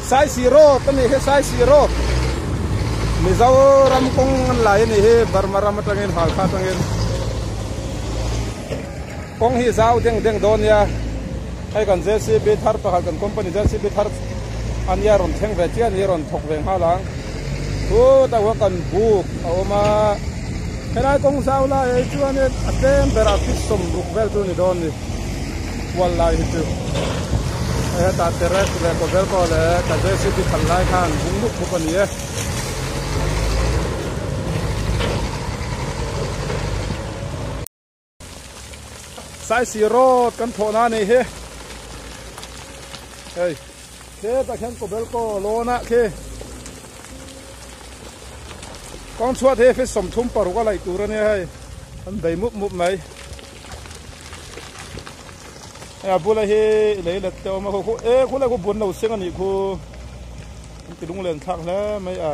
Saisih road a nih hi Saisih road Mizoram kawng an lai a nih hi Burma ram atangin Halkha atangin kawng hi zau deng deng dawn nia hei kan JCB thar pakhat kan company JCB thar a nia rawn thleng ve chiah a ni rawn thawk ve nghal ang chutah khuan kan buk a awm a helai kawng zau lai ah hi chuanin a tlem berah feet 60 vel chu a ni dawn a ni kual lai hi chu hei hetah terrace leh kawvel pawh leh ka JCB khalh lai khan bung mup mup a ni e. Saisih road kan thawh na anih hi hei hetah khian kawbel kaw lawn ah khi kawng chhuat hi feet 36 a laih tur a nia hei an bei mup mup mai hei a bula hi lei let te awm a khu e khulai khu bun lo seng anih khu an ti lunglen thlak hle mai a.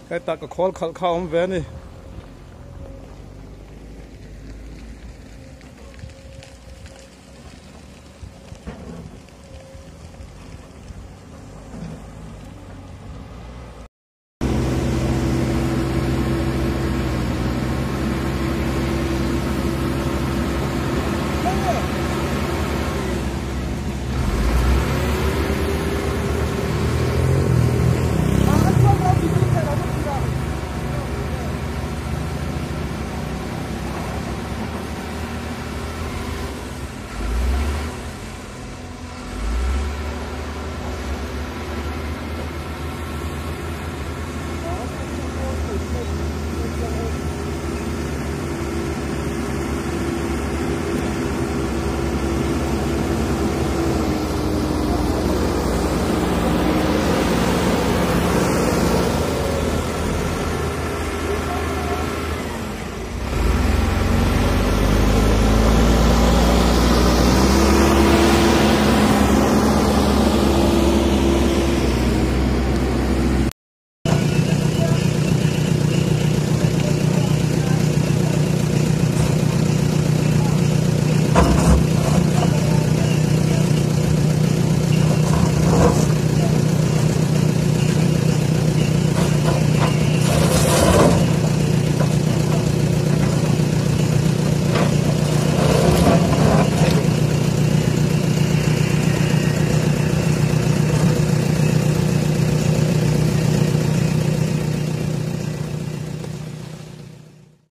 Hetah ka khawl khalh kha a awm ve a ni.